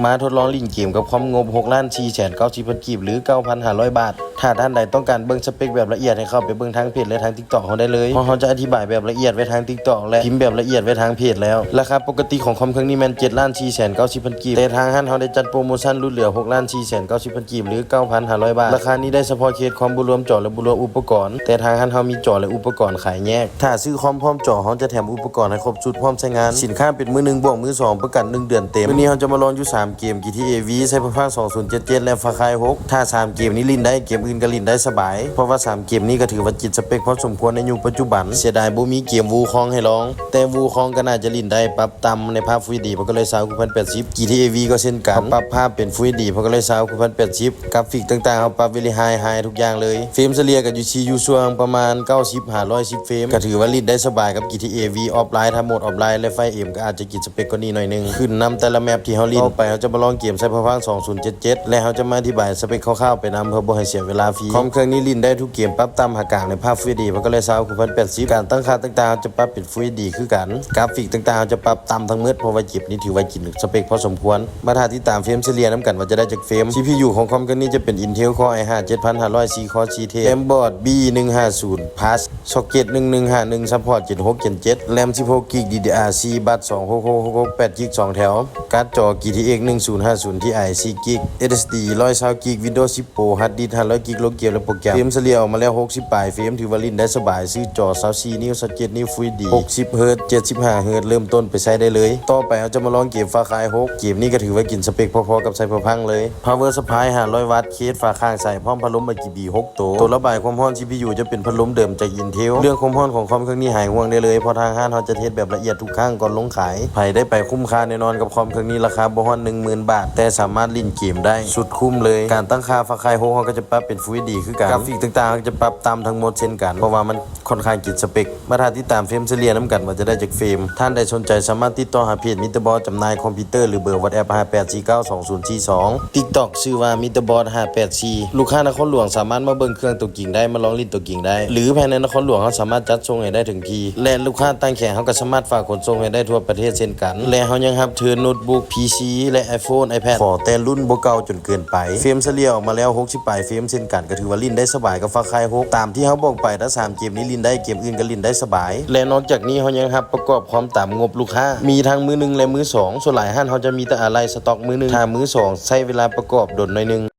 ມາທົດລອງຫຼິ້ນເກມກັບຄອມງົບ ຫົກລ້ານສີ່ແສນເກົ້າສິບພັນກີບ ຫຼື ເກົ້າພັນຫ້າຮ້ອຍບາດ. ຖ້າທ່ານໃດຕ້ອງການເບິ່ງສະເປັກແບບລະອຽດ ໃຫ້ເຂົ້າໄປເບິ່ງທາງເພຈ ແລະ ທາງ TikTok ເຮົາໄດ້ເລີຍ, ເພາະເຮົາຈະອະທິບາຍແບບລະອຽດໄວ້ທາງ TikTok ແລະ ພິມແບບລະອຽດໄວ້ທາງເພຈແລ້ວ. ລາຄາປົກກະຕິຂອງຄອມເຄື່ອງນີ້ແມ່ນ ເຈັດລ້ານສີ່ແສນເກົ້າສິບພັນກີບ, ແຕ່ທາງຮ້ານເຮົາໄດ້ຈັດໂປຣໂມຊັນຫຼຸດເຫຼືອ ຫົກລ້ານສີ່ແສນເກົ້າສິບພັນກີບ ຫຼື ເກົ້າພັນຫ້າຮ້ອຍບາດ. ລາຄານີ້ໄດ້ສະເພາະເຄສຄອມ ບໍ່ລວມຈໍ ແລະ ບໍ່ລວມອຸປະກອນ, ແຕ່ທາງຮ້ານເຮົາມີຈໍ ແລະ ອຸປະກອນຂາຍແຍກ. ຖ້າຊື້ຄອມພ້ອມຈໍ ເຮົາຈະແຖມອຸປະກອນໃຫ້ຄົບຊຸດພ້ອມໃຊ້ງານ. ສິນຄ້າເປັນມືໜຶ່ງບວກມືສອງ ປະກັນໜຶ່ງເດືອນເຕັມ. ມື້ນີ້ເຮົາຈະມາລອງຢູ່ສາມເກມ ຈີທີເອ ວີ ໄຊເບີພັງ ສອງພັນເຈັດສິບເຈັດ ແລະ ຟາຄາຍ ຫົກ. ຖ້າສາມເກມນີ້ຫຼິ້ນໄດ້ ເກມອື່ນກໍຫຼິ້ນໄດ້ສະບາຍ, ເພາະວ່າສາມເກມນີ້ກໍຖືວ່າຈິດສະເປັກພໍສົມຄວນໃນຍຸກປັດຈຸບັນ. ເສຍດາຍບໍ່ມີເກມ Wukong ໃຫ້ລອງ, ແຕ່ Wukong ກໍໜ້າຈະຫຼິ້ນໄດ້, ປັບຕ່ຳໃນພາບ Full ເອັດດີ ພັນເກົ້າຮ້ອຍຊາວ ຄູນພັນແປດສິບ. ຈີທີເອ ວີ ກໍເຊັ່ນກັນ, ເຮົາປັບພາບເປັນ Full ເອັດດີ ພັນເກົ້າຮ້ອຍຊາວ ຄູນພັນແປດສິບ. ກຣາຟິກຕ່າງໆ ເຮົາປັບ Very High High ທຸກຢ່າງເລີຍ. ເຟຣມສະເລ່ຍກໍຢູ່ທີ່ ຢູ່ຊ່ວງປະມານເກົ້າສິບຫາຮ້ອຍສິບເຟຣມ, ກໍຖືວ່າຫຼິ້ນໄດ້ສະບາຍກັບ ຈີທີເອ ວີ ອອຟລາຍ. ຖ້າໂໝດອອຟລາຍ ແລະ ໄຟເອັມ ກໍອາດຈະກິນສະເປັກກວ່ານີ້ໜ້ອຍໜຶ່ງ. ຂຶ້ນນຳແຕ່ລະແມັບທີ່ເຮົາຫຼິ້ນ. ຕໍ່ໄປເຮົາຈະມາລອງເກມ Cyberpunk ສອງພັນເຈັດສິບເຈັດ ແລະ ເຮົາຈະມາອະທິບາຍສະເປັກຄ່າວໆໄປນຳ ເພື່ອບໍ່ໃຫ້ເສຍເວລາຟຣີ. ຄອມເຄື່ອງນີ້ຫຼິ້ນໄດ້ທຸກເກມ, ປັບຕ່ຳຫາກາງໃນພາບ Full ເອັດດີ ພັນເກົ້າຮ້ອຍຊາວ ຄູນພັນແປດສິບ. ການຕັ້ງຄ່າຕ່າງໆ ເຮົາຈະປັບເປັນ Full ເອັດດີ ຄືກັນ. ກຣາຟິກຕ່າງໆ ເຮົາຈະປັບຕ່ຳທັງໝົດ, ເພາະວ່າເກມນີ້ຖືວ່າກິນສະເປັກພໍສົມຄວນ. ມາຖ້າຕິດຕາມເຟຣມສະເລ່ຍນຳກັນວ່າຈະໄດ້ຈັກເຟຣມ. ຊີພີຢູ ຂອງຄອມເຄື່ອງນີ້ຈະເປັນ Intel Core i ຫ້າ ເຈັດພັນຫ້າຮ້ອຍສີ່ Core ສີ່ Thread, Mainboard ບີ ໜຶ່ງຫ້າສູນ Plus, Socket ໜຶ່ງໜຶ່ງຫ້າໜຶ່ງ Support ເຈັດຫົກ Gen ເຈັດ, RAM ສິບຫົກກິກ ດີດີອາຣ໌ສີ່ ບັດ ສອງຫົກຫົກຫົກ ແປດກິກ ສອງແຖວ, ກາດຈໍ ຈີທີເອັກ ໜຶ່ງສູນຫ້າສູນ Ti ສີ່ກິກ, ເອສເອສດີ ຮ້ອຍຊາວກິກ, Windows ສິບ Pro, Hard Disk ຫ້າຮ້ອຍກິກ ລົງເກມ ແລະ ໂປຣແກຣມ. ເຟຣມສະເລ່ຍອອກມາແລ້ວ ຫົກສິບປາຍເຟຣມ, ຖືວ່າຫຼິ້ນໄດ້ສະບາຍ. ຊື້ຈໍ ຊາວສີ່ນິ້ວ ຊາວເຈັດນິ້ວ Full ເອັດດີ ຫົກສິບເຮີດ ເຈັດສິບຫ້າເຮີດ ເລີ່ມຕົ້ນໄປໃຊ້ໄດ້ເລີຍ. ຕໍ່ໄປເຮົາຈະມາລອງເກມ Far Cry ຫົກ. ເກມນີ້ກໍຖືວ່າກິນສະເປັກພໍໆກັບ Cyberpunk ເລີຍ. Power Supply ຫ້າຮ້ອຍວັດ, ເຄສຝາຂ້າງໃສ ພ້ອມພັດລົມ RGB ຫົກໂຕ. ໂຕລະບາຍຄວາມຮ້ອນ ຊີພີຢູ ຈະເປັນພັດລົມເດີມຈາກ Intel. ເລື່ອງຄວາມຮ້ອນຂອງຄອມເຄື່ອງນີ້ຫາຍຫ່ວງໄດ້ເລີຍ, ເພາະທາງຮ້ານເຮົາຈະເຮັດແບບລະອຽດທຸກຄັ້ງກ່ອນລົງຂາຍ. ໃຜໄດ້ໄປຄຸ້ມຄ່າແນ່ນອນກັບຄອມເຄື່ອງນີ້, ລາຄາບໍ່ຮອດໜຶ່ງໝື່ນບາດ, ແຕ່ສາມາດຫຼິ້ນເກມໄດ້ສຸດຄຸ້ມເລີຍ. ການຕັ້ງຄ່າ Far Cry ຫົກ ເຮົາກໍຈະປັບເປັນ Full ເອັດດີ ຄືກັນ. ກຣາຟິກຕ່າງໆ ເຮົາຈະປັບຕ່ຳທັງໝົດເຊັ່ນກັນ, ເພາະວ່າມັນ ຂ້ອນຂ້າງກິນສະເປັກ. ມາຖ້າຕິດຕາມເຟຣມສະເລ່ຍນຳກັນວ່າຈະໄດ້ຈັກເຟຣມ. ທ່ານໃດສົນໃຈສາມາດຕິດຕໍ່ຫາເພຈ Mister Boss ຈຳໜ່າຍຄອມພິວເຕີ ຫຼື ເບີ WhatsApp ຫ້າແປດສີ່ເກົ້າສອງສູນສີ່ສອງ, TikTok ຊື່ວ່າ Mister Boss ຫ້າແປດສີ່. ລູກຄ້ານະຄອນຫຼວງສາມາດມາເບິ່ງເຄື່ອງຕົວຈິງໄດ້, ມາລອງຫຼິ້ນຕົວຈິງໄດ້ ຫຼື ພາຍໃນນະຄອນຫຼວງເຮົາສາມາດຈັດສົ່ງໃຫ້ໄດ້ເຖິງທີ່ ແລະ ລູກຄ້າຕ່າງແຂວງເຮົາກໍສາມາດຝາກຂົນສົ່ງໃຫ້ໄດ້ທົ່ວປະເທດເຊັ່ນກັນ. ແລະ ເຮົາຍັງຮັບເທີນໂນດບຸກ, ພີຊີ ແລະ iPhone iPad ຂໍແຕ່ລຸ້ນບໍ່ເກົ່າຈົນເກີນໄປ. ເຟຣມສະເລ່ຍອອກມາແລ້ວ ຫົກສິບປາຍເຟຣມເຊັ່ນກັນ, ກໍຖືວ່າຫຼິ້ນໄດ້ສະບາຍກັບ Far Cry ຫົກ. ຕາມທີ່ເຮົາບອກໄປ, ຖ້າສາມເກມນີ້ຫຼິ້ນໄດ້, ເກມອື່ນກໍຫຼິ້ນໄດ້ສະບາຍ. ແລະ ນອກຈາກນີ້ເຮົາຍັງຮັບປະກອບຄອມຕາມງົບລູກຄ້າ, ມີທັງມືໜຶ່ງ ແລະ ມືສອງ. ສ່ວນຫຼາຍຮ້ານເຮົາຈະມີແຕ່ອາໄຫຼ່ສະຕັອກມືໜຶ່ງ, ຖ້າມືສອງໃຊ້ເວລາປະກອບດົນໜ້ອຍໜຶ່ງ.